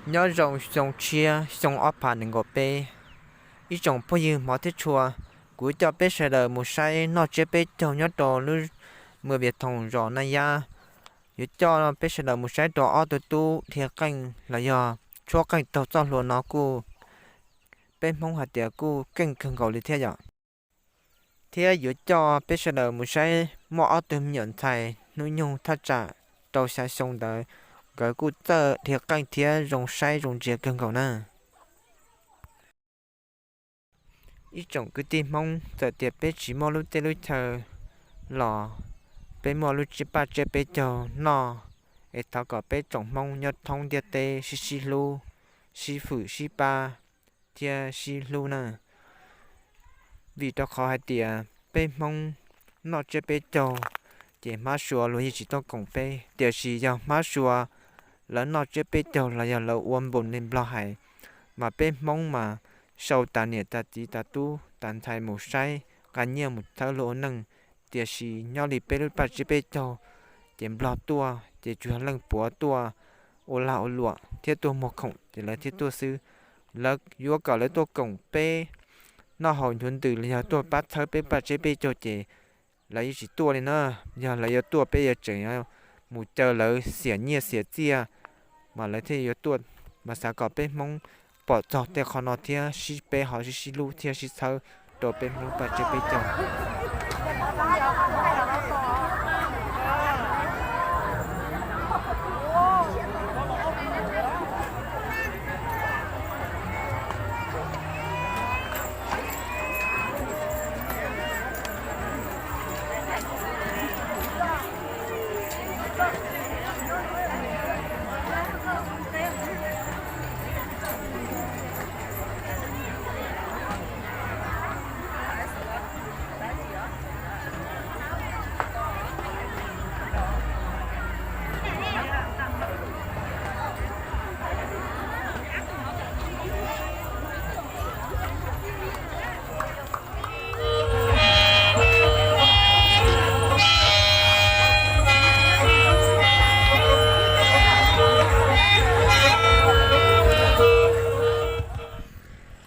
Nyob zoo xyoo tshiab xyoo ob phav nees nkaum peb, ib tsoom phooj ywg hmov thiab tshua, kuv coj peb sawv daws mus saib noj tsiab peb caug nyob rau lub mws Vias Thoom zos Naj Yab. Yuav coj peb sawv daws mus saib rau ob tug tub dhia qeej los yog tshuab qeej taug txoj hlua no kuj, peb Hmoob hais tias kuj keej kawg nkaus li thiab yom. Thiab yuav coj peb sawv daws mus saib muaj ob tug me nyuam ntxhais hnub nyoog thaj tsam rau xya xyoo ntawd, nkawd kuj txawj dhia qeej thiab zoo saib zoo ntsia kawg nkaus na. Ib tsoom kwv tij Hmoob, txawm tias peb tsis muaj lub teb lub chaw los peb muaj lub paj tsiab peb caug noj, es thov kom peb tsoom Hmoob nyob thoob ntiaj teb sib sib hlub, sib hwm sib pab thiab sib hlub na. Vim rau qhov hais tias peb Hmoob noj tsiab peb caug ces hmab sua luag yeej tsis tuaj koom peb, tiam sis yog hmab sua lawv noj tsiab peb caug los yog lawv ua npaum li Nplog hais, mas peb Hmoob mas sau tas niam tas txiv tas tub tas ntxhais mus saib, nqa nyiaj mus txhawb luag ua neej, tiam sis nyob li peb lub paj tsiab peb caug ces Nplog tuaj ces tsuas yog leej puav tuaj ua lag ua luam thiab tuaj muag khoom ces lawv thiaj tuaj xwb. Lawv yuav kom lawv tuaj koom peb noj haus nchuav ntws los yog tuaj pab txhawb peb paj tsiab peb caug ces lawv yeej tsis tuaj li na. Yog lawv yuav tuaj peb yuav tseem mus caw lawv xiam nyiaj xiam txiaj mas lawv thiaj yuav tuaj. Mas xav kom peb Hmoob pom txog tej qhov no thiab sib peb ho sib sib hlub thiab sib txhawb rau peb Hmoob paj tsiab peb caug.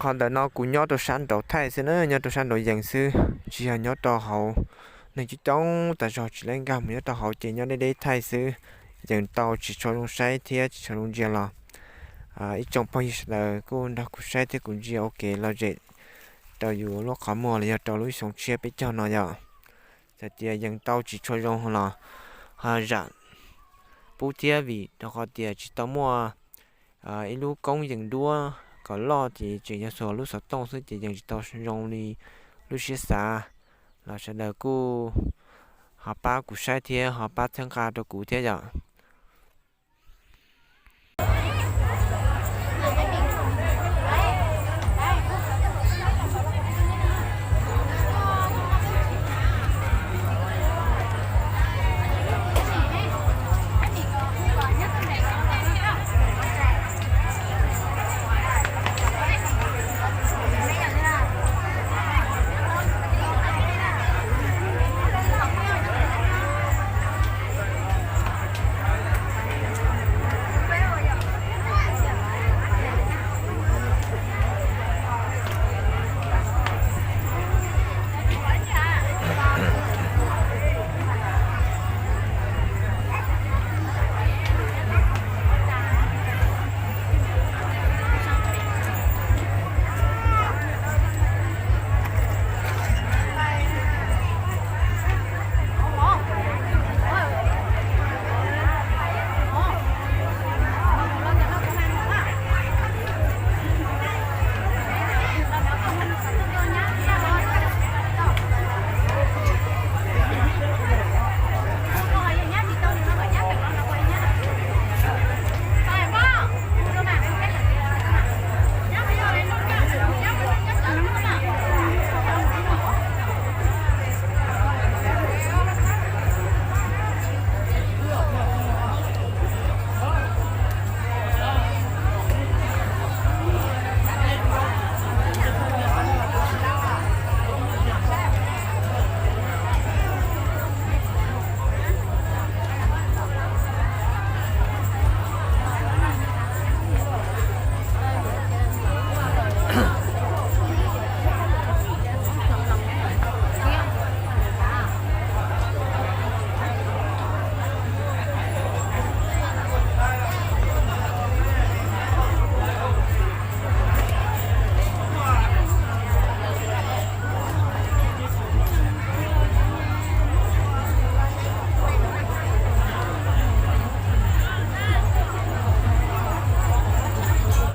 Qhov ntawm no kuv nyob rau sab nraud thaij xwb na, nyob rau sab nraud yees xwb, tsis yog nyob rau hauv. Neeg coob coob tas zog tsis lab nkag mus nyob rau hauv ces nyob deb deb thaij xwb, yees tau tsis tshua zoo saib thiab tsis tshua zoo ntsia los ib tsoom phooj ywg sawv daws kuj nrog kuv saib thiab kuv ntsia ua kev lom zem rau yus lub qhov muag los yog rau lub xyoo tshiab peb caug no yom. Txawm tias yees tau tsis tshua zoo los ho zam pub thiab, vim rau qhov tias tsis tau muaj ib lub koob yees duab kom loj ces tseem yog xuas lub xov tooj xwb ces yees tsis tau zoo li lub siab xav. Los sawv daws kuj ho pab kuv saib thiab ho pab txhawb nqa rau kuv thiab yom.